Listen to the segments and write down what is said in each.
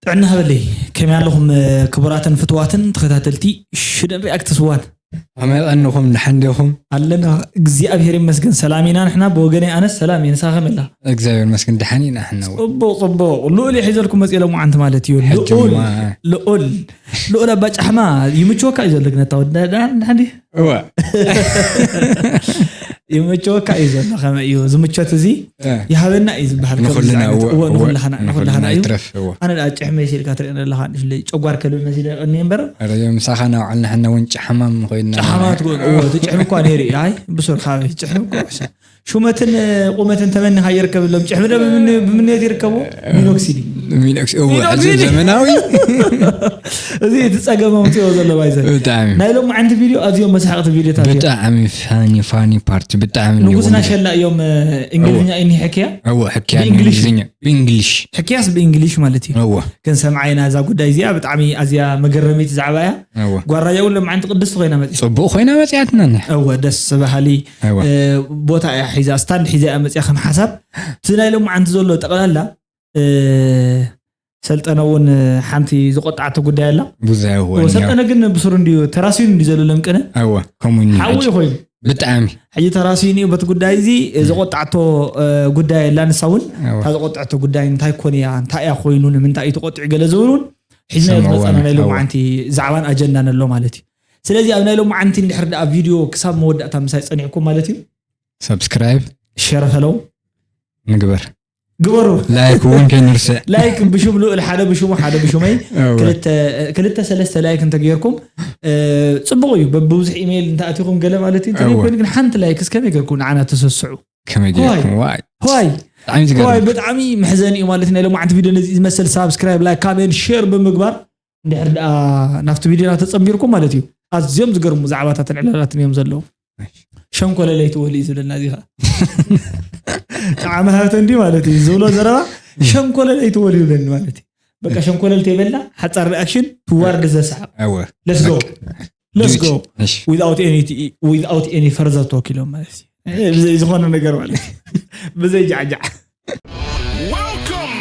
ጥዕና ሃበለይ። ከመይ ኣለኹም ክቡራትን ፍትዋትን ተኸታተልቲ ሽደን ሪኣክትስ ዋን? ኣመቐንኹም ደሓን ዲኹም? ኣለና እግዚኣብሔር ይመስገን ሰላም ኢና ንሕና። ብወገነይ ኣነስ ሰላም እየ። ንስኻ ከመይ ኣላ? እግዚኣብሔር ይመስገን ደሓን ኢና ሕና እውን። ጽቡቕ ጽቡቕ። ልኡል እየ ሒዘልኩም መጽእ ሎምዓንቲ ማለት እዩ። ሕጂ ልኡል እማ ልኡል ልኡል ኣባ ጫሕማ ይምችወካ እዩ ዘሎ ግነታ ወዳ ደሓን ደሓን ድዩ? እወ ይመቸወካ እዩ ዘሎ ከመይ እዩ ዝምቸት እዚ እ። ይሃበና እዩ ዝበሃል ከምዚ ንኹልና ዓይነት እወ እወ እወ ንኹላህና ንኹላህና እዩ ይትረፍ እወ ኣነ ደኣ ጭሕመይ ሲልካ ትርእየኒ ኣለኻ ንእሽለይ ጨጓር ከልብ መሲለ ቀኒ እምበር ኧረ ምሳኻ ናውዓልና ሕና እውን ጫሕማም ኮይና ጫሓማት እወ እቲ ጭሕሚ እኳ ነይሩ እዩ ኣይ ብሱር ካበይ ጭሕሚ እኮ ሕሰ ሹመትን ቁመትን ተመኒኻ ይርከብሎም ጭሕሚ ዶ ብምንዮት ይርከቡ ሚኖክሲዲ ሚኖክስ እወ ሕጂ ሚኖክሲዲ። ዘመናዊ እዚ እቲ ጸገም ኣምፅኦ ዘሎ ባይዘ ብጣዕሚ ናይ ሎም ዓንቲ ቪድዮ ኣዝዮም መሳሕቅቲ ቪድዮታት እዮም ብጣዕሚ ፋኒ ፋኒ ፓርቲ ብጣዕሚ ንጉስና ሸላ እዮም እንግሊዝኛ እኒ ሕክያ እወ ሕክያ ብእንግሊሽ። ብእንግሊዝኛ ብእንግሊሽ ሕክያስ ብእንግሊሽ ማለት እዩ እወ ክንሰምዓ ኢና እዛ ጉዳይ እዚኣ ብጣዕሚ ኣዝያ መገረሚት ዛዕባ እያ እወ ጓራያ እውን ሎም ዓንቲ ቅድስቲ ኮይና መፅያ ፅቡቅ ኮይና መፅያትና ንሕ እወ ደስ በሃሊ እወ እ፣ ቦታ እያ ሒዛ ስታንድ ሒዛ እያ መፅያ ከም ሓሳብ እቲ ናይ ሎም ዓንቲ ዘሎ ጠቕላላ እ፣ ሰልጠነ እውን ሓንቲ ዝቆጣዕቶ ጉዳይ ኣላ ብዙሕ እወ፣ ይኮን ሰልጠነ ግን ብሱር እንዲዩ ተራሲኑ እንዲ ዘሎ ለምቅነ እወ ከምኡ ሓዊ ኮይኑ ብጣዕሚ ሕጂ ተራሲኑ እዩ በቲ ጉዳይ እዚ ዝቆጣዕቶ እ፣ ጉዳይ ኣላ ንሳ እውን እወ እታ ዝቆጣዕቶ ጉዳይ እንታይ ኮን እያ እንታይ እያ ኮይኑ ንምንታይ እዩ ተቆጢዑ ገለ ዝብል እውን ሒዝና ሰማዋን፣ ዝመፀና ናይ እወ። ሎምዓንቲ ዛዕባን ኣጀንዳን ኣሎ ማለት እዩ ስለዚ ኣብ ናይ ሎምዓንቲ እንድሕር ደኣ ቪድዮ ክሳብ መወዳእታ ምሳይ ፀኒዕኩም ማለት እዩ ሰብስክራይብ ሸረፈለው ንግበር ግበሩ ላይክ እውን ከይንርስዕ ላይክ ብሹም ልኡል ሓደ ብሹሙ ሓደ ብሹመይ እወ። ክልተ ክልተ ሰለስተ ላይክ እንተገይርኩም እ፣ ጽቡቕ እዩ በብብዙሕ ኢሜይል እንተኣቲኹም ገለ ማለት እዩ እንተ እወ። ዘይኮይኑ ግን ሓንቲ ላይክ እስከመይ ገርኩም ንዓና ተሰስዑ ከመይ ገይርኩም ዋይ ዋይ ብጣዕሚ ዋይ ዝገርም ብጣዕሚ መሕዘኒ እዩ ማለት ናይ ሎማዓንቲ ቪድዮ ነዚ ዝመሰል ሳብስክራይብ ላይክ ካሜንት ሼር ብምግባር እንድሕር ደኣ ናብቲ ቪድዮና ተጸንቢርኩም ማለት እዩ ኣዝዮም ዝገርሙ ዛዕባታትን ዕላላትን እዮም ዘለዉ ሸንኮለለይ ትወል እዩ ዝብለና እዚ ከዓ ጣዕሚ ሃብተ እንዲ ማለት እዩ ዝብሎ ዘረባ ሸንኮለለይ ትወል ይብለኒ ማለት እዩ በቃ ሸንኮለል ተይበልና ሓፃር ሪኣክሽን ትዋርድ ዘሰሓቅ እወ let's go let's go እሺ without any without any further talk ኢሎም ማለት እዩ ብዘይ ዝኾነ ነገር ማለት እዩ ብዘይ ጃዕጃዕ Welcome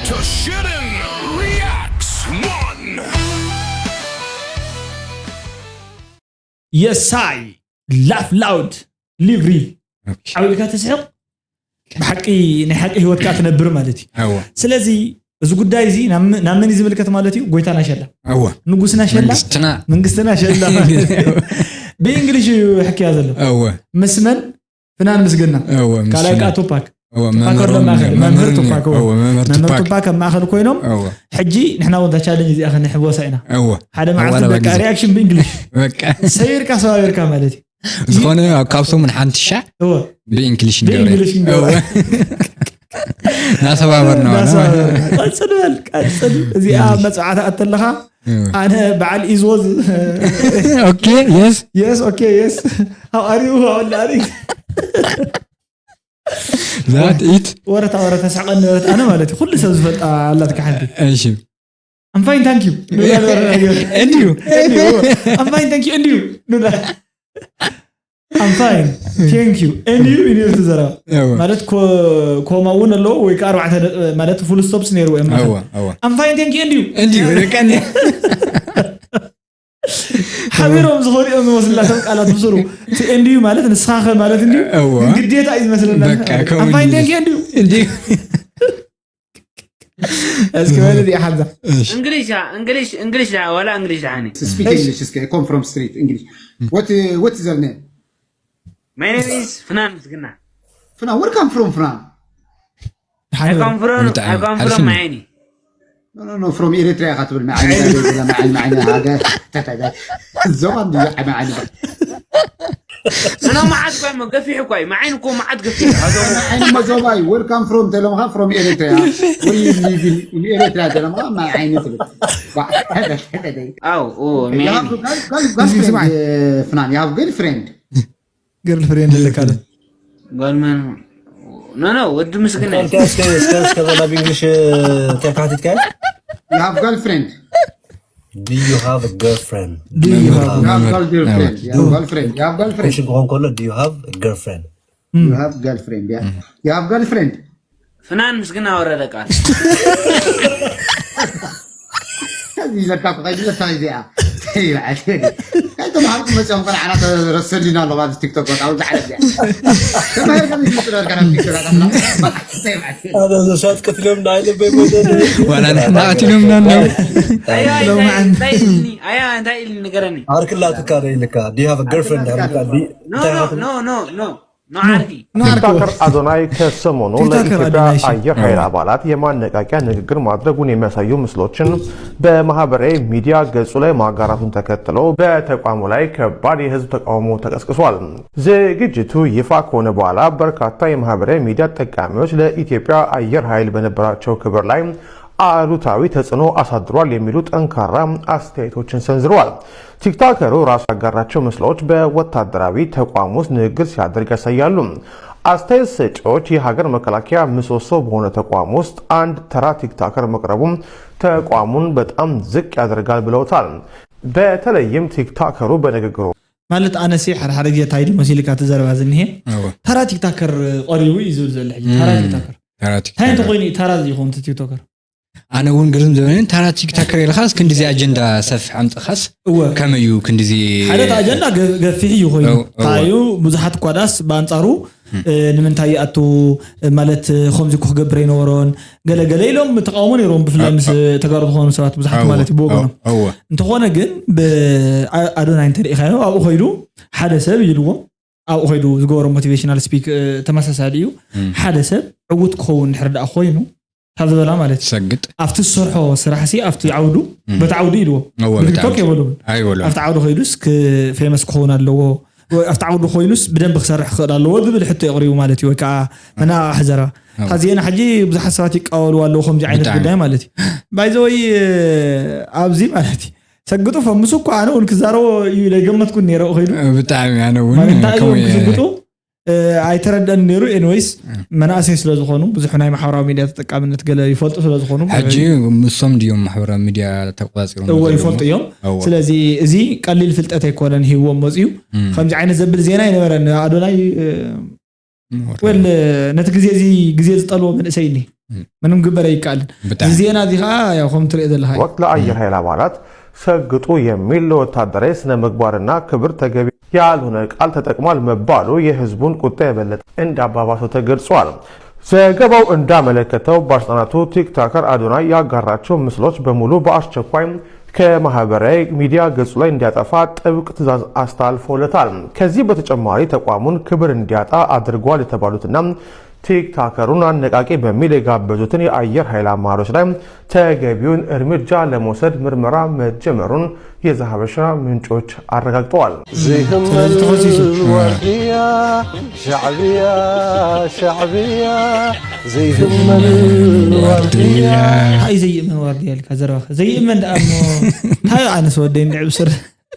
to Shitten Reacts One. የሳይ laugh loud live real ዓው ኢልካ ትስሕቕ ብሓቂ ናይ ሓቂ ህይወት ከዓ ትነብር ማለት እዩ እወ ስለዚ እዚ ጉዳይ እዚ ናብ ም- ናብ መን እዩ ዝምልከት ማለት እዩ ጎይታና ሸላ እወ ንጉስና ሸላ መንግስትና መንግስትና ሸላ ብእንግሊሽ እዩ ሕክያ ዘሎ እወ ምስ መን ፍናን ምስግና እወ ካልኣይ ምስና ከዓ ቱፓክ እወ ቱፓክ ኣሎ መምህሮም ማእኸል መምህር መምህሮም ቱፓክ እወ። እወ መምህር መምህር ቱፓክ ቱፓክ ኣብ ማእኸል ኮይኖም እወ ሕጂ ንሕና እውን እዛ ቻለንጅ እዚኣ ክንሕወሳ ኢና እወ ሓደ መዓልቲ ኣዋላ በቃ ግዜ። ሪያክሽን ብእንግሊሽ በቃ ሰይርካ ሰባቢርካ ማለት እዩ ዝኾነ ኣብ ካብ ሰሙን ሓንቲ ሻዕ እወ ብእንግሊሽ ንገብረ ብእንግሊሽ ንገብረ። እወ። እናሰባበርና ዋላ ማለት እናሰባበርና። ቀፅል በል ቀፅል እዚኣ መፅዋዕታ ኣተለኻ እወ። ኣነ በዓል ኢዝወዝ ኦኬ የስ የስ ኦኬ የስ ሃው ኣር ዩ ሃው ኣር ዩ ዛት ኢት ወረታ ወረታ ሳቀን ነበረት ኣነ ማለት እዩ ኩሉ ሰብ ዝፈልጣ ኣላትካ ሓንቲ እሺ I'm fine thank you እንዲዩ I'm fine thank you እንዲዩ I'm fine thank you እንዲዩ ንብላ ማለት ኮ- ኮማ እውን ኣለዎ ወይ ከዓ ኣርባዕተ ነጥቢ ማለት ፉል ስቶፕስ ነይርዎ እዮም ማለት እወ እወ I'm fine thank you እንዲዩ እንዲዩ ደቀኒ ሓቢሮም ዝኸዱ እዮም ዝመስልላቶም ቃላት ብስሩ እቲ እንዲዩ ማለት ንስኻ ኸ ማለት እንዲዩ እወ። ግዴታ እዩ ዝመስለና በቃ ከምኡ I'm fine እንዲዩ። thank you እንዲዩ እንዲዩ እስኪ በል እዚኣ ሓዛ እሺ English, English, English, da wala English da hani. Speak English. It's, I come from street English. What uh, what is your name? My name is Fnan Musgina. Funa, where come from Funa? I come from, I come from Maini. No, no, no, from Eritrea. Katbul Maini, Maini, Maini, Haga. Zoban di Maini. Ana ma'at kwa mo gafi kwa. Maini ko ma'at gafi. Maini Mazobai, where come from? Telomha from Eritrea. Where you live in, in Eritrea? Telomha Maini. Oh, oh, You have Maini. girl- girl- girlfriend, uh, Fnan. You have girlfriend. ገርል ፍሬንድ ኣለካ ዶ Gonman. No, no, what do Musgina? እስከ እስከ እስከ በላ ብእንግሊሽ ተካቲትካ You have girlfriend. Do you have a girlfriend? Do you have You have girl- girlfriend. You have girlfriend. You have girlfriend. Question ክኾን ከሎ do you have a girlfriend? You have girlfriend. Yeah. You have girlfriend. Fnan Musgina ወረደ ቃል ይዘካ ክኸይድ ዘታ እዚኣ ይብዓል። ከይተምሃርኩ መፅኦም ቆልዓና ተረሰሊና ኣለዋ ኣብዚ ቲክቶክ በቃ ኣብዚ ዓለም እዚኣ ተማሂርካ ዘይትፈልጥ ነበርካ ናብ ቲክቶክ ኣታትና ኣነ ዘሻት ቀትሎም ንዓይ ልበይ መደደ ዋላ ንሕና ቀቲሎምና ኣለዉ ኣያ እንታይ እንታይ ኢልኒ ኣያ እንታይ ኢልኒ ንገረኒ ዓርክላትካ ዶ ኢልካ do you have a girlfriend ዓርካ ዲ no no no no no no ዓርኪ ቲክቶከር አዶናይ ከሰሞኑ ቲክቶከር ለኢትዮጵያ አዶናይ፣ እሺ። አየር ኃይል አባላት የማነቃቂያ ንግግር ማድረጉን የሚያሳዩ ምስሎችን በማህበራዊ ሚዲያ ገጹ ላይ ማጋራቱን ተከትሎ በተቋሙ ላይ ከባድ የህዝብ ተቃውሞ ተቀስቅሷል። ዝግጅቱ ይፋ ከሆነ በኋላ በርካታ የማህበራዊ ሚዲያ ተጠቃሚዎች ለኢትዮጵያ አየር ኃይል በነበራቸው ክብር ላይ አሉታዊ ተጽዕኖ አሳድሯል የሚሉ ጠንካራ አስተያየቶችን ሰንዝረዋል። ቲክቶከሩ ራሱ ያጋራቸው ምስሎች በወታደራዊ ተቋም ውስጥ ንግግር ሲያደርግ ያሳያሉ። አስተያየት ሰጪዎች የሀገር መከላከያ ምሰሶ በሆነ ተቋም ውስጥ አንድ ተራ ቲክቶከር መቅረቡም ተቋሙን በጣም ዝቅ ያደርጋል ብለውታል። በተለይም ቲክቶከሩ በንግግሩ ማለት ኣነሲ ሓደ ሓደ ግዜ እንታይ ድዩ መሲልካ እቲ ዘረባ ዝኒሄ እወ። ተራ ቲክታከር ቀሪቡ እዩ ዝብል ዘሎ ሕጂ ተራ ቲክታከር ተራ እንታይ ቲክቶከር እንተኮይኑ እዩ ተራ ዘይኮን እቲ ቲክቶከር ኣነ እውን ግርም ዝበለኒ ተራ ቲክቶከር ኢልካስ ክንዲዚ ኣጀንዳ ሰፊሕ ኣምፅኻስ እወ ከመይ እዩ ክንዲዚ ሓደ እቲ ኣጀንዳ ገ- ገፊሕ እዩ ኮይኑ እወ፣ እወ። ካዩ ብዙሓት እኳ ዳስ ብኣንፃሩ እ፣ ንምንታይ ይኣቱ ማለት እ፣ ከምዚ እኮ ክገብር ኣይነበሮን ገለ ገለ ኢሎም ተቃውሞ ነይሮም ብፍላይ ምስ ተጋሩ ዝኾኑ ሰባት ብዙሓት እወ፣ ማለት እዩ ብወገኖም እወ፣ እወ። እንተኾነ ግን ብኣዶናይ እንተሪኢኻዮ ኣብኡ ከይዱ ሓደ ሰብ ኢልዎ ኣብኡ ከይዱ ዝገበሮ ሞቲቬሽናል ስፒክ ተመሳሳሊ እዩ ሓደ ሰብ ዕውት ክኸውን ድሕር ደኣ ኮይኑ ካብ ዝበላ ማለት እዩ ሰግጥ ኣብቲ ዝሰርሖ ስራሕ ሲ ኣብቲ ዓውዱ በቲ ዓውዱ ኢልዎ እወ፣ ብቲክቶክ ብጣዕሚ። የበሉን ኣይበሉን ኣብቲ ዓውዲ ከይዱስ ፌመስ ክኸውን ኣለዎ ወይ ኣብቲ ዓውዲ ኮይኑስ ብደንብ ክሰርሕ ክኽእል ኣለዎ ዝብል ሕቶ የቕሪቡ ማለት እዩ ወይ ከዓ መናቓቕሒ ዘረባ ካብዚአን ሕጂ ብዙሓት ሰባት ይቃወልዋ ኣለዎ ከምዚ ዓይነት ብጣዕሚ። ጉዳይ ማለት እዩ ባይዘወይ ኣብዚ ማለት እዩ ሰግጡ ፈምሱ እኮ ኣነ እውን ክዛረቦ እዩ ኢለ ገመትኩን ነይረ ከይዱ ብጣዕሚ ኣነ እውን ማለት እንታይ ከምኡ እዮም እየ። ክስግጡ እ፣ ኣይተረደን ነይሩ ኤንወይስ መናእሰይ ስለ ዝኾኑ ብዙሕ ናይ ማሕበራዊ ሚዲያ ተጠቃምነት ገለ ይፈልጡ ስለ ዝኾኑ ሕጂ ምሶም ድዮም ማሕበራዊ ሚዲያ ተቆፃፂሮም እዎ ዘለዉ? ይፈልጡ እዮም እዎ። ስለዚ እዚ ቀሊል ፍልጠት ኣይኮነን ሂዎም መፅዩ ከምዚ ዓይነት ዘብል ዜና ኣይነበረን ኣዶናይ እ፣ እሞ ወል ነቲ ግዜ እዚ ግዜ ዝጠልቦ መንእሰይ እኒ ምንም ግበር ኣይከኣልን ብጣዕሚ። እዚ ዜና እዚ ከዓ ያው ከም ትሪኦ ዘለካ እዩ። ወቅት ለአየር ኃይል አባላት ሰግጡ የሚል ለወታደራዊ ስነ ምግባርና ክብር ተገቢ ያልሆነ ቃል ተጠቅሟል መባሉ የህዝቡን ቁጣ የበለጠ እንዳባባሰው ተገልጿል። ዘገባው እንዳመለከተው ባለስልጣናቱ ቲክቶከር አዶናይ ያጋራቸው ምስሎች በሙሉ በአስቸኳይ ከማህበራዊ ሚዲያ ገጹ ላይ እንዲያጠፋ ጥብቅ ትዕዛዝ አስተላልፎለታል። ከዚህ በተጨማሪ ተቋሙን ክብር እንዲያጣ አድርጓል የተባሉትና ቲክቶከሩን አነቃቂ በሚል የጋበዙትን የአየር ኃይል አመራሮች ላይ ተገቢውን እርምጃ ለመውሰድ ምርመራ መጀመሩን የዛሀበሻ ምንጮች አረጋግጠዋል። ስለዚ ተኸሲሱ ዋርድያ ሻዕብያ ሻዕብያ ዘይትመን ዋርድያ እንታይ ዘይእመን ዋርድያ ኢልካ ዘረባኸ ዘይእመን ደኣ እሞ እንታይ ኣነስ ወደይ እንድዕ ብስር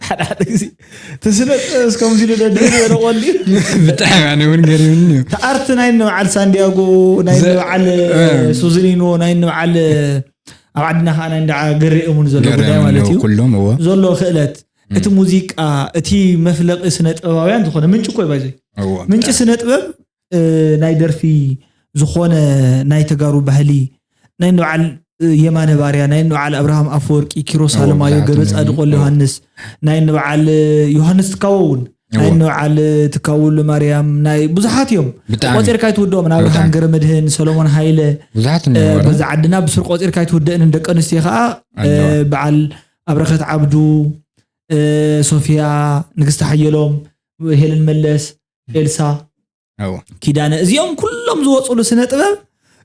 ሓደ ሓደ ግዜ ተስለጥ እስከምዚ ኢሉ ደድሕሪ የረቆል ድዩ ብጣዕሚ ኣነ እውን ገሪምኒ እዩ ተኣርቲ ናይ ንበዓል ሳንዲያጎ ናይ ንበዓል ሱዝኒኖ ናይ ንበዓል ኣብ ዓድና ከዓ ናይ እንዳ ገሬ እሙን ዘሎ ጉዳይ ማለት እዩ ኩሎም እዎ ዘሎ ክእለት እቲ ሙዚቃ እቲ መፍለቂ ስነ ጥበባውያን ዝኾነ ምንጭ እኮ ባይዘ እዎ ምንጭ ስነ ጥበብ እ፣ ናይ ደርፊ ዝኾነ ናይ ተጋሩ ባህሊ ናይ ንበዓል እ፣ የማነ ባርያ ናይ ንበዓል ኣብርሃም ኣፈወርቂ ኪሮስ ኣለማዮ ብዙሓት ገብረ እዮም። ጻድቆ ዮሃንስ ናይ ንበዓል እ፣ ዮሃንስ ትካቦ እውን ናይ እዎ። ንበዓል እ፣ ትካቡ ማርያም ናይ ብዙሓት እዮም ብጣዕሚ። ቆፂርካ ኣይትውድኦም ንኣብርሃም ብጣዕሚ። ገረ መድህን ሰሎሞን ሃይለ ብዙሓት እ፣ እኒአው በዛ ዓድና ብስር ቆፂርካ ኣይትውደእን ደቂ ኣንስትዮ ከዓ እ፣ ኣለዋ። በዓል ኣብረኸት ዓብዱ እ፣ ሶፊያ ንግስቲ ሓየሎም ሄለን መለስ ኤልሳ እዎ ኪዳነ እዚኦም ኩሎም ዝወፅሉ ስነ ጥበብ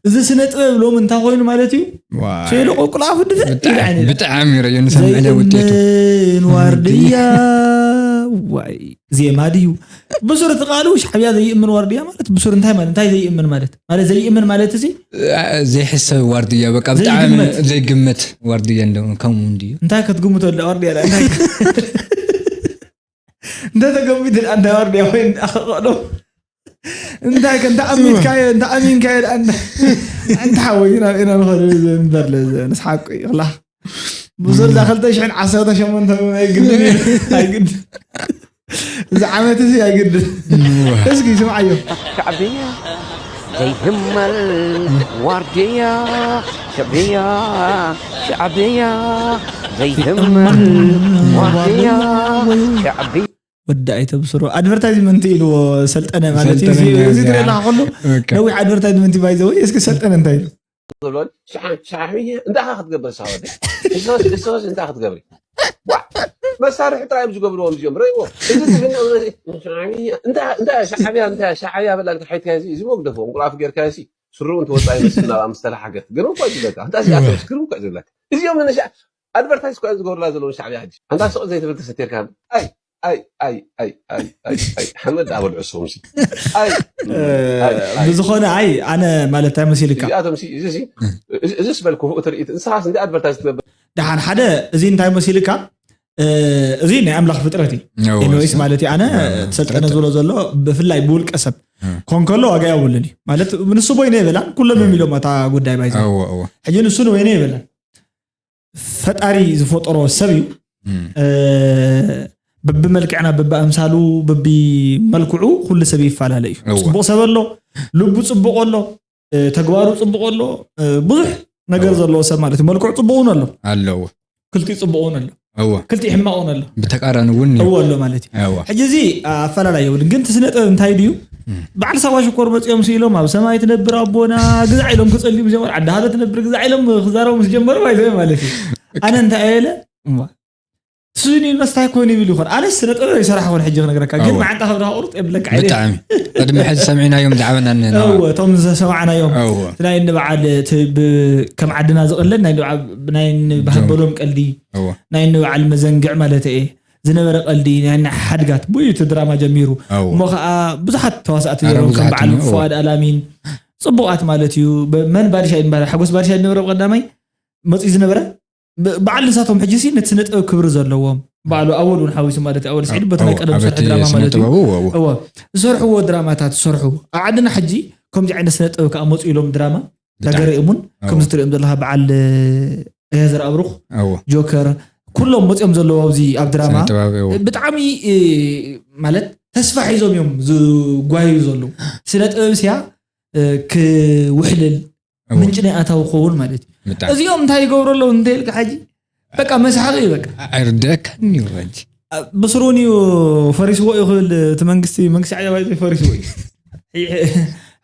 እዚ ስነ ጥበብ ሎም እንታይ ኮይኑ ማለት እዩ ዋይ። ሸይሉ ቆቁል ኣፉ ድፍእ ኢሉ ብጣዕሚ ዓይነት ብጣዕሚ ረዮ ንሰምዕለ ውጤቱ ዘይእመን ዋርድያ ዋይ ዜማ ድዩ ብሱር እቲ ቃሉ ሻዕብያ ዘይእምን ዋርድያ ማለት ብሱር እንታይ ማለት እንታይ ዘይእምን ማለት ማለት ዘይእምን ማለት እዚ ዘይሕሰብ ዋርድያ በቃ ብጣዕሚ ዘይግመት። ዘይግመት ዋርድያ እንደ ከምኡ እንድዩ እንታይ ክትግምቶ ዳ ዋርድያ ዳ እንታይ እንተ ተገሚቱ ዳ እንታይ ዋርድያ ወይ እንዳኸቀሎ እንታይ ከ እንተ ኣሚንካዮ እንተ ኣሚንካዮ ዳ እንተ ሓወይ ናብ ኢና ንኸዶ ዘንበር ለዘ ንስሓቁ ይኽላ ብዙር ዛ ክልተ ሽሕን ዓሰርተ ሸሞንተ ኣይግድን እዩ ኣይግድን እዚ ዓመት እዚ ኣይግድን እስኪ ስምዓዮ شعبية ዘይህመል ዋርድያ ሸዕብያ ሸዕብያ ዘይህመል ዋርድያ ሸዕብያ ወዲ ኣይተብስሮ ኣድቨርታይዝመንት ኢልዎ ሰልጠነ ማለት እዩ። እዚ ትርኢ ኣለካ ከሎ ነዊሕ ኣድቨርታይዝመንት ባይዘ ወይ እስኪ ሰልጠነ እንታይ ኢሉ ዝብሎን ሻዕብያ እንታይ ክትገብር ሳወደ እሶስ እንታይ ክትገብሪ መሳርሒ ጥራይ ዝገብርዎም እዚኦም ረእዎ እዚ ሻዕብያ እንታይ ሻዕብያ በላ ሓይትካ እዚ መግደፎ እንቁላፍ ጌርካ ሲ ስሩ እንትወፃ ይመስል ናብ ኣምስተላ ሓገት ግን እኳ ዝብለካ እንታይ ዚኣተወስ ግርም እኳ ዝብለካ እዚኦም ነሻ ኣድቨርታይዝ እኳ ዝገብሩላ ዘለውን ሻዕብያ ሕጂ ኣንታ ስቕ ዘይትብል ተሰቲርካ ኣይ ኣይ ኣይ ኣይ ኣይ ኣይ ኣይ ሓመድ ኣበልዑ ሰውምሲ ኣይ ኣይ ኣይ ብዝኾነ ኣይ ኣነ ማለት እንታይ መሲልካ እዚኣቶም ሲ እዚ ሲ እዚ ስበል ክፉእ ትርኢት እንስኻስ እንታይ ኣድቨርታይዝ ትነብር ደሓን ሓደ እዚ እንታይ መሲልካ እዚ ናይ ኣምላኽ ፍጥረት እዩ ኤኒዌይስ ማለት እዩ ኣነ ሰልጠነ ዝብሎ ዘሎ ብፍላይ ብውልቀ ሰብ ኮንከሎ ዋጋ የብሉን እዩ ማለት ንሱ ቦይነ የበላን ኩሎም እዮም ኢሎም እታ ጉዳይ ባይዘ ሕጂ ንሱ ንወይነ የበላን ፈጣሪ ዝፈጠሮ ሰብ እዩ ብብመልክዕና ብብኣምሳሉ ብብመልክዑ ኩሉ ሰብ ይፈላለ እዩ ፅቡቅ ሰብ ኣሎ ልቡ ፅቡቅ ኣሎ ተግባሩ ፅቡቅ ኣሎ ብዙሕ ነገር ዘለዎ ሰብ ማለት እዩ መልክዑ ፅቡቅ እውን ኣሎ ኣለዎ ክልቲኡ ፅቡቅ እውን ኣሎ እወ ክልቲኡ ሕማቅ እውን ኣሎ ብተቃራኒ እውን እዩ እወ ኣሎ ማለት እዩ እወ ሕጂ እዚ ኣፈላላይ የብሉን ግን እቲ ስነ ጥበብ እንታይ ድዩ በዓል ሳዋ ሽኮር መፂኦም ስኢሎም ኣብ ሰማይ ትነብር ኣቦና ግዛዕ ኢሎም ክፀልዩ ምስ ጀመሩ ዓዲ ሃሎ ትነብር ግዛዕ ኢሎም ክዛረቡ ምስ ጀመሩ ባይዘ ማለት እዩ ኣነ እንታይ ኣየለ እምባ ስኒ መስታይ ኮይኑ ይብል ይኾን ኣነ ስነ ጥበብ ይሰራሕ ኾን ሕጂ ክነግረካ ግን እወ። መዓንጣ ከብዳ ቁርጥ የብለካ ዓይነ ብጣዕሚ ቅድሚ ሕዚ ሰሚዕናዮም ዝዓበናኒ እወ እቶም ዝሰማዕናዮም እወ። ናይ ንበዓል እቲ ብ- ከም ዓድና ዝቕለል ናይ ንበዓ- ናይ ንባህበሎም ቀልዲ እወ። ናይ ንበዓል መዘንግዕ ማለት እየ ዝነበረ ቀልዲ ናይ ሓድጋት ብኡ እቲ ድራማ ጀሚሩ ኣዎ። እሞ ከዓ ብዙሓት ተዋሳእቲ ኣረ ዘለዉ ከም ብዙሓት በዓል እዮም፣ ኣዎ። ፍዋድ ኣላሚን ፅቡቓት ማለት እዩ በ- መን ባድሻ እዩ ዝበሃል ሓጎስ ባድሻ ዝነበረ ቀዳማይ መፅኡ ዝነበረ ብ- በዓል ንሳቶም ሕጂ ሲ ነቲ ስነ ጥበብ ክብሪ ዘለዎም በዓሉ ኣወል እውን ሓዊሱ ማለት እዩ ኣወል ስዒድ በቲ ናይ ቀደም ዝሰርሐ ድራማ ማለት እዩ ጥበቡ ኣዎ። እዎ ዝሰርሕዎ ድራማታት ዝሰርሑ ኣብ ዓድና ሕጂ ከምዚ ዓይነት ስነ ጥበብ ከዓ መፁ ኢሎም ድራማ ብጣዕሚ። ነገር እሙን ኣዎ። ከምዚ ትሪኦም ዘለካ በዓል እያዘር ኣብሩኽ ኣዎ። ጆከር ኩሎም መፅኦም ዘለዉ ኣብዚ ኣብ ድራማ ስነ ጥበብ እዎ። ብጣዕሚ እ፣ ማለት ተስፋ ሒዞም እዮም ዝጓዩ ዘለዉ ስነ ጥበብ ስያ እ፣ ክውሕልል እዎ። ምንጭ ናይ ኣታዊ ክኸውን ማለት እዩ ብጣዕሚ። እዚኦም እንታይ ይገብሩ ኣለዉ እንተይልካ ሓጂ በቃ መስሓቂ እዩ በቃ ኣይርደአካን እዩ ሕጂ ብስሩን እዩ ፈሪስዎ እዩ ክብል እቲ መንግስቲ መንግስቲ ዓያባይ ፈሪስዎ እዩ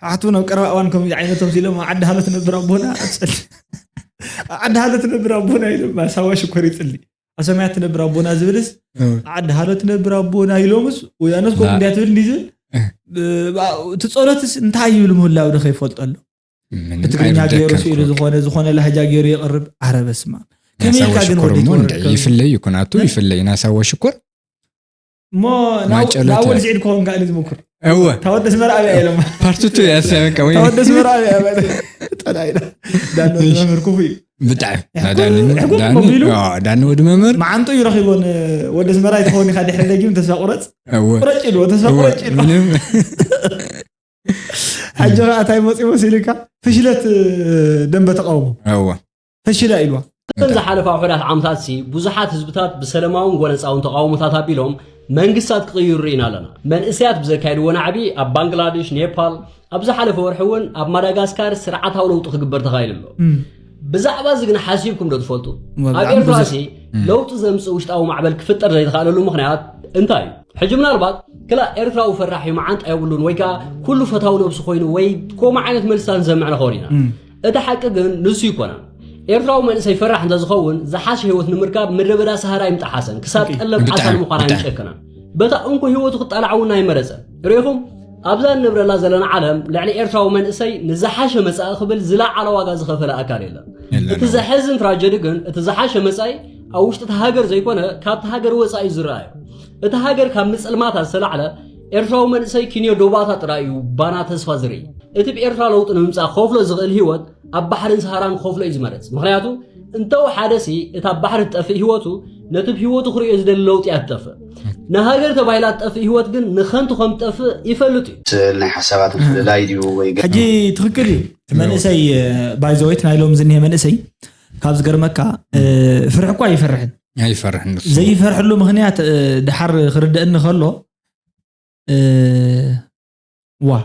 ሓቱ ናብ ቀረባ እዋን ከም ዓይነቶም ሲሎም ኣብ ዓዲ ሃሎ ትነብር ኣቦና ኣትፀል ኣብ ዓዲ ሃሎ ትነብር ኣቦና ኢሎም ሳዋ ሽኮር ይፅሊ ኣብ ሰማያት ትነብር ኣቦና ዝብልስ ኣብ ዓዲ ሃሎ ትነብር ኣቦና ኢሎምስ ወያነስ ከምኡ እንዲያ ትብል እንዲ ዝብል እቲ ፀሎትስ እንታይ ይብል ምህላው ዶ ከይፈልጦ ኣሎ ብትግርኛ ገይሩ ስኢሉ ዝኾነ ዝኾነ ላህጃ ገይሩ የቕርብ ኣረ በስማ ከመይ ኢልካ ግን ወዲ ትወርድ ይፍለይ ይኮናቱ ይፍለይ ናሳዎ ሽኮር እሞ ናወል ስዒድ ክኸውን ከኣኒ ዝምኩር እወ ታወደስ መርኣብ እያ ኢሎም ፓርትቱ ያሰበቀ ወይ ታወደስ መርኣብ እያ ጠላይና ዳሎ መምህር ክፉ እዩ ብጣዕሚ ዳኒ ወዲ መምህር መዓንጡ እዩ ረኪቦን ወደ ስመራ ይትኸውን ኢካ ድሕሪ ደጊም ተስፋ ቁረፅ ቁረጭ ኢልዎ ተስፋ ቁረጭ ኢልዎ ሕጂ ከዓ እንታይ መፅኡ መሲልካ ፍሽለት ደንበ ተቃውሞ እወ ፈሽላ ኢልዋ እተን ዝሓለፋ ውሑዳት ዓመታት ሲ ብዙሓት ህዝብታት ብሰለማውን ጎነፃውን ተቃውሞታት ኣቢሎም መንግስታት ክቕይሩ ርኢና ኣለና። መንእሰያት ብዘካየድዎ ናዕቢ ኣብ ባንግላዴሽ፣ ኔፓል፣ ኣብ ዝሓለፈ ወርሒ እውን ኣብ ማዳጋስካር ስርዓታዊ ለውጢ ክግበር ተኻይሉ ኣሎ። ብዛዕባ እዚ ግን ሓሲብኩም ዶ ትፈልጡ? ኣብ ኤርትራ ሲ ለውጢ ዘምፅእ ውሽጣዊ ማዕበል ክፍጠር ዘይተኻእለሉ ምኽንያት እንታይ እዩ? ሕጂ ምናልባት ክላእ ኤርትራዊ ፈራሕ እዩ መዓንጣ የብሉን ወይ ከዓ ኩሉ ፈታዊ ነብሱ ኮይኑ ወይ ከምኡ ዓይነት መልስታት ንሰምዕ ንኸውን ኢና እቲ ሓቂ ግን ንሱ ይኮነን ኤርትራዊ መንእሰይ ፈራሕ እንተዝኸውን ዝሓሸ ህይወት ንምርካብ ምድረ በዳ ሰሃራ ይምጣሓሰን ክሳብ ጠለብ ዓሳ ንምዃን ኣይምጨክነን በታ እንኮ ህይወቱ ክጣላዕ እውን ኣይመረፀን ርኢኹም ኣብዛ እንነብረላ ዘለና ዓለም ልዕሊ ኤርትራዊ መንእሰይ ንዝሓሸ መፃኢ ክብል ዝለዓለ ዋጋ ዝኸፈለ ኣካል የለን እቲ ዘሐዝን ትራጀዲ ግን እቲ ዝሓሸ መፃኢ ኣብ ውሽጢ እቲ ሃገር ዘይኮነ ካብቲ ሃገር ወፃኢ ዝረኣዩ እቲ ሃገር ካብ ምፅልማታ ዝተላዕለ ኤርትራዊ መንእሰይ ኪንዮ ዶባታ ጥራይ እዩ ባና ተስፋ ዝርኢ እቲ ብኤርትራ ለውጢ ንምምፃእ ክኸፍሎ ዝኽእል ህይወት ኣብ ባሕርን ሰሃራን ክኸፍሎ እዩ ዝመርፅ ምኽንያቱ እንተው ሓደ ሲ እቲ ኣብ ባሕሪ ትጠፍእ ህይወቱ ነቲ ብህይወቱ ክርእዮ ዝደሊ ለውጢ እያ ትጠፍእ ንሃገር ተባሂላ ትጠፍእ ህይወት ግን ንኸንቱ ከም ትጠፍእ ይፈልጥ እዩ ስል ናይ ሓሳባት ምፍልላይ ድዩ ወይ ሕጂ ትኽክል እዩ መንእሰይ ባይዘወይት ናይ ሎም ዝኒሀ መንእሰይ ካብ ዝገርመካ ፍርሒ እኳ ይፈርሕን ኣይፈርሕን ዘይፈርሕሉ ምክንያት ድሓር ክርደእኒ ከሎ ዋ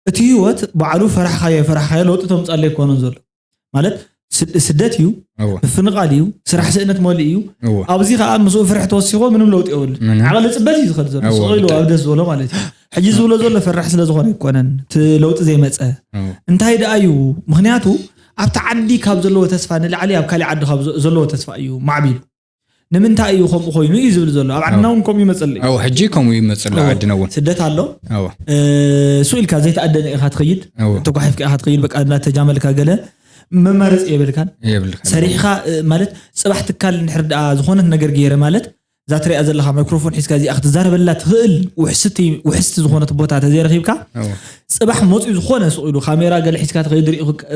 እቲ ህይወት ባዕሉ ፈራሕካዮ ፈራሕካዮ ለውጢ ተምፃለ ኣይኮነን ዘሎ ማለት ስደት እዩ፣ ምፍንቓል እዩ፣ ስራሕ ስእነት መሊእ እዩ። ኣብዚ ከዓ ምስኡ ፍርሒ ተወሲኮ ምንም ለውጢ የብሉ። ዓቐሊ ፅበት እዩ ዝኸድ ዘሎ ስቕ ኢሉ ኣብ ደስ ዝበሎ ማለት እዩ። ሕጂ ዝብሎ ዘሎ ፈራሕ ስለ ዝኾነ ኣይኮነን እቲ ለውጢ ዘይመፀ እንታይ ደኣ እዩ? ምክንያቱ ኣብቲ ዓዲ ካብ ዘለዎ ተስፋ ንላዕሊ ኣብ ካሊእ ዓዲ ካብ ዘለዎ ተስፋ እዩ ማዕቢሉ። ንምንታይ እዩ ከምኡ ኮይኑ እዩ ዝብል ዘሎ? ኣብ ዓድና እውን ከምኡ ይመፅል እዩ። ሕጂ ከምኡ ይመፅል ዓድና እውን ስደት ኣሎ። ስኡ ኢልካ ዘይተኣደነ ኢኻ ትኸይድ፣ ተጓሒፍካ ኢኻ ትኸይድ። በቃ እናተጃመልካ ገለ መማረፂ የብልካን። ሰሪሕኻ ማለት ፅባሕ ትካል እንድሕር ደኣ ዝኾነት ነገር ገይረ ማለት እዛ ትሪኣ ዘለኻ ማይክሮፎን ሒዝካ እዚኣ ክትዛረበላ ትኽእል ውሕስቲ ዝኾነት ቦታ ተዘይረኺብካ ፅባሕ መፅኡ ዝኾነ ስቕ ኢሉ ካሜራ ገለ ሒዝካ ትኸይድ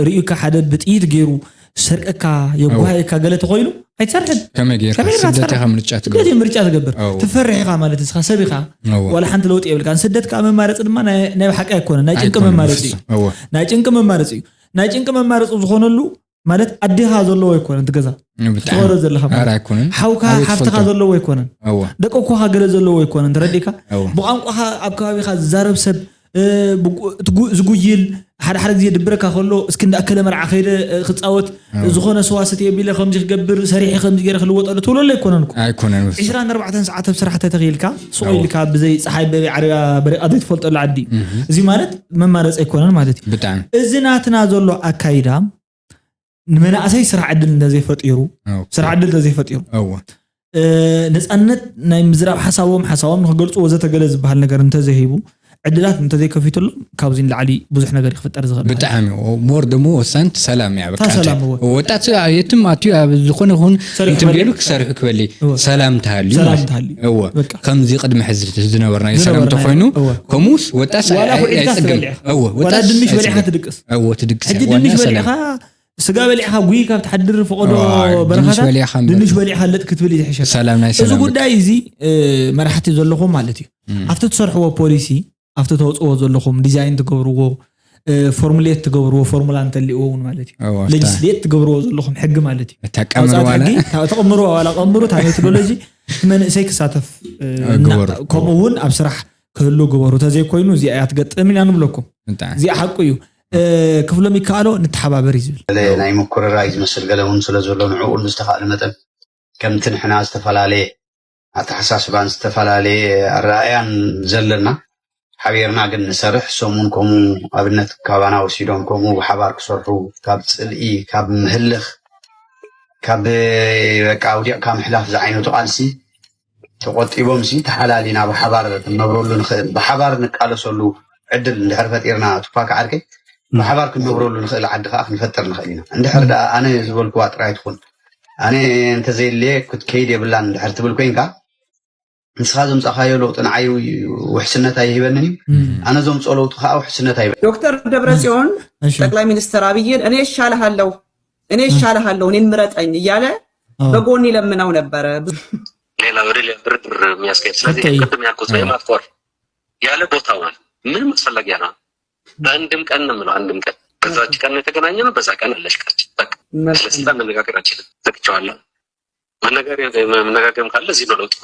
ሪኡካ ሓደ ብጥይት ገይሩ ሰርቀካ የጓየካ ገለ ተኾይኑ ኣይትሰርሕን። ከመይ ጌርካ ከመይ ጌርካ ስደት ኢኻ ትሰርሕ? ምርጫ ትገብር? ስደት እዩ ምርጫ ትገብር። ኣዎ። ትፈርሕ ኢኻ ማለት ንስኻ ሰብ ኢኻ። ኣዎ። ዋላ ሓንቲ ለውጢ የብልካን። ስደት ከዓ መማረፂ ድማ ናይ ናይ ብሓቂ ኣይኮነን፣ ናይ ጭንቂ ኣይኮነን መማረፂ እዩ። ፍጹም። ኣዎ። ናይ ጭንቂ መማረፂ እዩ። ናይ ጭንቂ መማረፂ ዝኾነሉ ማለት ኣዴኻ ዘለዎ ኣይኮነን እቲ ገዛ ብጣዕሚ። ትኸዶ ዘለኻ ማለት ኧረ ኣይኮነን። ሓውካ ኣቤት ሓፍትኻ ትፈልጦ። ዘለዎ ኣይኮነን። ኣዎ። ደቂ ኣኮኻ ገለ ዘለዎ ኣይኮነን። ተረዲእካ? ኣዎ። ብቋንቋኻ ኣብ ከባቢኻ ዝዛረብ ሰብ እ፣ ብጉ- ትጉ- ዝጉይል ሓደ ሓደ ግዜ ድብረካ ከሎ እስኪ እንዳኣከለ መርዓ ከይደ እ፣ ክፃወት ኣዎ። ዝኾነ ስዋ ስትየ ቢለ ከምዚ ክገብር ሰሪሐ ከምዚ ገይረ ክልወጠሉ ትብለሉ ኣይኮነን እኮ ኣይኮነን። ዕስራን ኣርባዕተን ሰዓት ኣብ ስራሕ ተተኺኢልካ ስቕ ኣዎ። ኢልካ ብዘይ ፀሓይ ብዘይ ዓረብያ በሪቓ ዘይትፈልጠሉ ዓዲ እህ። እዚ ማለት መማረፂ ኣይኮነን ማለት እዩ። ብጣዕሚ እዚ ናትና ዘሎ ኣካይዳ ንመናእሰይ ስራሕ ዕድል እንተዘይፈጢሩ ኣዎ። ስራሕ ዕድል እንተዘይፈጢሩ ኣዎ። እ፣ ነፃነት ናይ ምዝራብ ሓሳቦም ሓሳቦም ንክገልፁ ወዘተ ገለ ዝበሃል ነገር እንተዘይሂቡ ዕድላት እንተዘይከፊትሎም ካብዚ ንላዕሊ ብዙሕ ነገር ክፍጠር ዝኽእል ማለት እዩ። ብጣዕሚ ሞር ደሞ ወሳንቲ ሰላም እያ። በቃ እታ ሰላም እወ። ወጣት የትም ኣትዩ ኣብ ዝኾነ ይኹን ሰሪሑ እንትን ክበልዕ ገይሩ ይኽእል። ክሰርሑ ክበሊ እወ። ሰላም ተሃልዩ ሰላም ማለት እዩ። ተሃልዩ። እወ። በቃ። ከምዚ ቅድሚ ሕዚ ዝነበርናዮ ሰላም ዝነበርናዮ፣ ተኾይኑ እወ። ከምኡስ ወጣት ዋላ ኣይ- ኩዒትካ ኣይጸግም። ትበልዕ። እወ፣ ዋላ ወጣት ድንሽ በሊዕካ ኣይጸግም። ትድቅስ። እወ፣ ትድቅስ ሕጂ እያ። ዋና ድንሽ ሰላም። በሊዕካ ስጋ በሊዕካ ጉይካ ክትሓድር ፈቐዶ ኣዎ፣ ድንሽ በረኻታት በሊዕካ ድንሽ ምብላዕ። በሊዕካ ለጥ ክትብል እዩ ዝሕሸካ። ሰላም ናይ እዚ ሰላም ጉዳይ በቃ። እዚ እ፣ መራሕቲ ዘለኹም ማለት እዩ እም። ኣብቲ ትሰርሕዎ ፖሊሲ ኣብቲ ተውፅዎ ዘለኹም ዲዛይን ትገብርዎ እ፣ ፎርሙሌት ትገብርዎ ፎርሙላ እንተሊእዎ እውን ማለት እዩ ኣዎ፣ ኣፍታ። ሌጅስሌት ትገብርዎ ዘለኹም ሕጊ ማለት እዩ እታ ቀምር ኣውፃእቲ ዋላ ሕጊ ታ- ተቐምሩ ዋላ ቀምሩ እታ ሜቶዶሎጂ እቲ መንእሰይ ክሳተፍ እ፣ ኣዎ፣ እና- ግበሩ። ከምኡ እውን ኣብ ስራሕ ክህሉ ግበሩ ተዘይኮይኑ እዚኣ እያ ትገጥም ኢና ንብለኩም ብጣዕሚ። እዚኣ ሓቁ እዩ እ፣ ክፍሎም ይከኣሎ ንተሓባበር እዩ ዝብል ገለ ናይ ምኩርራይ ዝመስል ገለ እውን ስለ ዘሎ ንዕኡ ንዝተኻእለ መጠን ከምቲ ንሕና ዝተፈላለየ ኣተሓሳስባን ዝተፈላለየ ኣረኣእያን ዘለና ሓቢርና ግን ንሰርሕ ሰሙን ከምኡ ኣብነት ካባና ወሲዶም ከምኡ ብሓባር ክሰርሑ ካብ ፅልኢ ካብ ምህልኽ ካብ በቃ ኣውዲቕካ ምሕላፍ ዝዓይነቱ ቃልሲ ተቆጢቦም ሲ ተሓላሊና ብሓባር ክንነብረሉ ንኽእል ብሓባር ንቃለሰሉ ዕድል እንድሕር ፈጢርና ቱፓክ ዓርከይ ብሓባር ክንነብረሉ ንኽእል ዓዲ ከዓ ክንፈጥር ንኽእል ኢና። እንድሕር ደኣ ኣነ ዝበልክዋ ጥራይ ትኹን ኣነ እንተዘየለ ክትከይድ የብላን እንድሕር ትብል ኮይንካ ንስኻ ዘምፃኻዮ ለውጢ ንዓይ ውሕስነት ኣይህበንን እዩ። ኣነ ዘምፅኦ ለውጢ ከዓ ውሕስነት ኣይበ ዶክተር ደብረፅዮን ጠቅላይ ሚኒስትር ኣብይን እኔ እሻልሃለሁ እኔ እሻልሃለሁ እኔን ምረጠኝ እያለ በጎን ይለምነው ነበረ። ሌላ ወደ ሌላ ድርድር የሚያስኬድ ስለዚህ ቅድም ያልኩት የማትኮር ያለ ቦታው ማለት ምንም አስፈላጊ ያለ አንድም ቀን ነው የምለው አንድም ቀን በዛች ቀን የተገናኘ ነው በዛ ቀን አለሽ ቀች በቃ ስለ ስልጣን መነጋገር አልችልም ዘግቼዋለሁ። መነጋገርም ካለ እዚህ ነው ለውጥ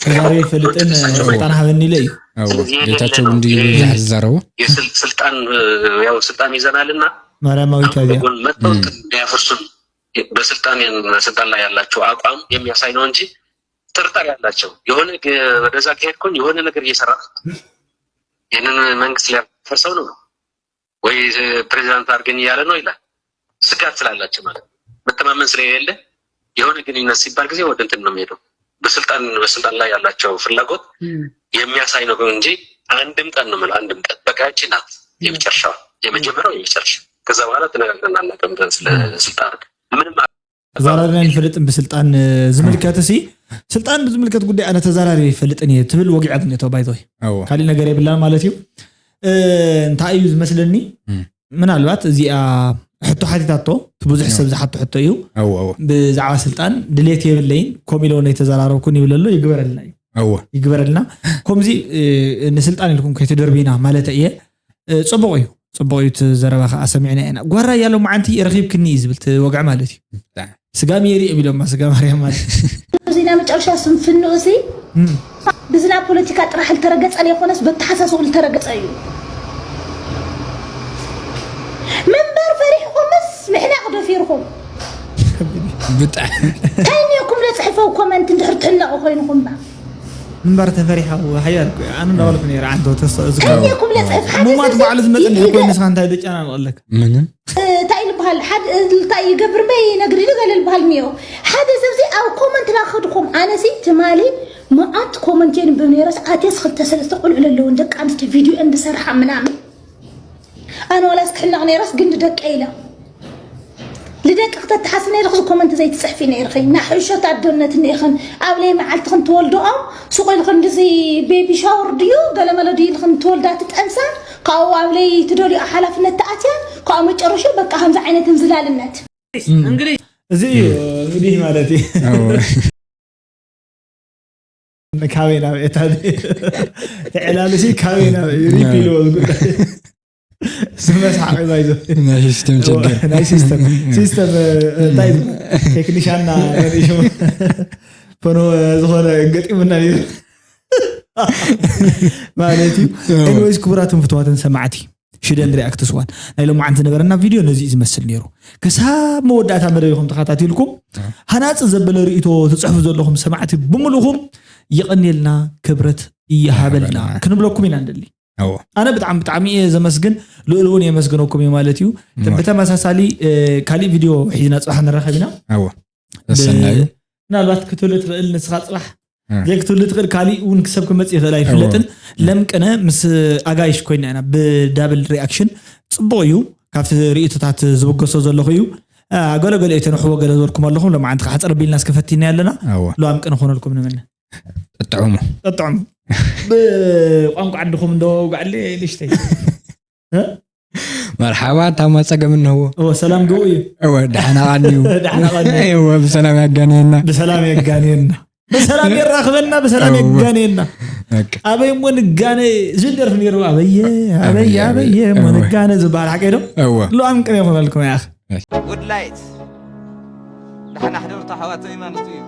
ተዛረብ ይፈልጥን ስልጣን ሀበኒ ኢለ እዩ ስለዚህ ጌታቸው እንዲህ ይበዛል ዝዛረቡ ስልጣን ያው ስልጣን ይዘናልና ማርያማዊት አብያ መጥተው ሊያፈርሱን በስልጣን ስልጣን ላይ ያላቸው አቋም የሚያሳይ ነው እንጂ ጥርጣሬ ያላቸው የሆነ ወደዛ ከሄድኩኝ የሆነ ነገር እየሰራ ይህንን መንግስት ሊያፈርሰው ነው ወይ ፕሬዚዳንት አድርገኝ እያለ ነው ይላል። ስጋት ስላላቸው ማለት መተማመን ስለሌለ የሆነ ግንኙነት ሲባል ጊዜ ወደ እንትን ነው የሚሄደው። በስልጣን በስልጣን ላይ ያላቸው ፍላጎት የሚያሳይ ነው እንጂ አንድም ቀን ነው የምለው አንድም ቀን በቃ ያቺ ናት የመጨረሻ የመጀመሪያው የመጨረሻ ከዛ በኋላ ተነጋግረን አናውቅም ስለ ስልጣን ምንም ተዛራሪና ንፈልጥን ብስልጣን ዝምልከት ሲ ስልጣን ብዝምልከት ጉዳይ ኣነ ተዛራሪ ይፈልጥን እየ ትብል ወጊዐት ነቶ ባይዞይ ካሊእ ነገር የብላን ማለት እዩ። እንታይ እዩ ዝመስለኒ ምናልባት እዚኣ ሕቶ ሓቲታቶ ብዙሕ ሰብ ዝሓቶ ሕቶ እዩ። ብዛዕባ ስልጣን ድሌት የብለይን ኮም ኢለ ነይተዘራረብኩን ይብለሎ ይግበረልና እዩ ይግበረልና። ከምዚ ንስልጣን ኢልኩም ከይትደርብና ማለት እየ። ፅቡቅ እዩ ፅቡቅ እዩ። እቲ ዘረባ ከዓ ሰሚዕና ኢና። ጓራ እያለው መዓንቲ ረኪብክኒ እዩ ዝብል እቲ ወግዒ ማለት እዩ። ስጋ ሜሪ እዮም ኢሎማ ስጋ ማርያም ማለት እዩ። እዚ ናይ መጨረሻ ስንፍንኡ ሲ ብዝና ፖለቲካ ጥራሕ ልተረገፀ ዘይኮነስ በተሓሳስቡ ልተረገፀ እዩ። ምንበር ፈሪሕኹምስ ምሕናቕ ደፊርኹም። ብጣዕሚ እንታይ እኒኦኩም ለፅሕፈው ኮመንት እንድሕር ትሕነቑ ኮይንኹም ባ እምበር ተፈሪሓ ሓያል እኮ እዩ። ኣነ እንዳበልኩ ነይረ ዓንቶ ተስፋ እዚ እንታይ እኒኦኩም ለፅሕፍ ሓደ ሙማት ሰብ ባዕሉ ዝመፀ ይ- እንድሕር ይገ- ኮይኑ ንስኻ እንታይ ደጫናንቐለካ ምንም እንታይ ይልበሃል ሓደ እንታይ ይገብር እምበይ ይነግር ይደገል ይልበሃል እኒኦ ሓደ ሰብዚ ኣብ ኮመንት ናኸድኹም ኣነሲ ትማሊ መዓት ኮመንት የንብብ ነይረስ ኣቴስ ክልተ ሰለስተ ቆልዑ ለለውን ደቂ ኣንስትዮ ቪድዮ እንድሰርሓ ምናምን ኣነ ዋላ እስክሕለቕ ነይረስ ግን ንደቀ ኢለ ልደቂ ክተተሓስብ ነይርክዚ ኮመንት ዘይትፅሕፊ ነይርኺ ናሕሸት ኣዶነት እኒኢኽን ኣብ ለይ መዓልቲ ክንትወልድኦም ሱቕ ኢልክን ድዚ ቤቢ ሻወር ድዩ ገለመለ ድዩ ኢልክን ትወልዳ ትጠንሳ ካብኡ ኣብ ለይ ትደልዮ ሓላፍነት ተኣትያ ካብኡ መጨረሾ በቃ ከምዚ ዓይነት እንዝላልነት እዚ እዩ እንግዲህ ማለት እዩ ካበይ ናብ ኤታ ተዕላልሲ ካበይ ናብ ሪፕ ኢልዎ ዝጉዳይ ስመስሓቂ ባይዞ ናይ ሲስተም ችግር ናይ ሲስተም ሲስተም እንታይ ቴክኒሻና ሪሹ ፖኖ ዝኾነ ገጢሙና ነይሩ ማለት እዩ ኤኒዌይስ ክቡራትን ፍትዋትን ሰማዕቲ ሽደን ሪኣክት ስዋን ናይ ሎማዓንቲ ዝነበረና ቪድዮ ነዚ እዩ ዝመስል ነይሩ ክሳብ መወዳእታ መደብ ኢኹም ተኸታቲልኩም ሃናፂ ዘበለ ርእቶ ትፅሕፉ ዘለኹም ሰማዕቲ ብምልኹም ይቐንየልና ክብረት ይሃበልና ክንብለኩም ኢና ንደሊ ኣነ ብጣዕሚ ብጣዕሚ እየ ዘመስግን ልኡል እውን የመስግነኩም እዩ ማለት እዩ ብተመሳሳሊ ካሊእ ቪድዮ ሒዝና ፅባሕ ንራኸብ ኢና ተሰናዩ ምናልባት ክትህሉ ትኽእል ንስኻ ፅባሕ ዘይክትህሉ ትኽእል ካሊእ እውን ክሰብ ክመፅእ ይኽእል ኣይፍለጥን ለምቅነ ምስ ኣጋይሽ ኮይና ኢና ብዳብል ሪኣክሽን ፅቡቕ እዩ ካብቲ ርእቶታት ዝብገሶ ዘለኹ እዩ ገለገለ የተንሕዎ ገለ ዝበልኩም ኣለኹም ሎማዓንቲ ከዓ ሕፅር ቢልና እስከ ፈቲና ኣለና ሎኣም ቅነ ኮነልኩም ንምነ ጥዑሙ ጥዑሙ ብቋንቋ ዓድኹም እንዶ ውጋዕለ ንሽተይ መርሓባ ታማ ጸገም እንህዎ እወ ሰላም ግቡ እዩ እወ ደሓና ቃኒዩ ደሓና ቃኒ እወ ብሰላም ያጋንየና ብሰላም የጋንየና ብሰላም የራኽበና ብሰላም እወ። የጋንየና በቃ ኣበይ እሞ ንጋነ ዝብል ደርፊ ነይሩ ኣበየ ኣበየ ኣበየ እሞ እወ። ንጋነ ዝበሃል ሓቀይ ዶ እወ ሎኣም ቅነ ይኾነልኩም ያኽ ጉድ ላይት ደሓና ሕደሩ ተሓዋተይ ማለት እዩ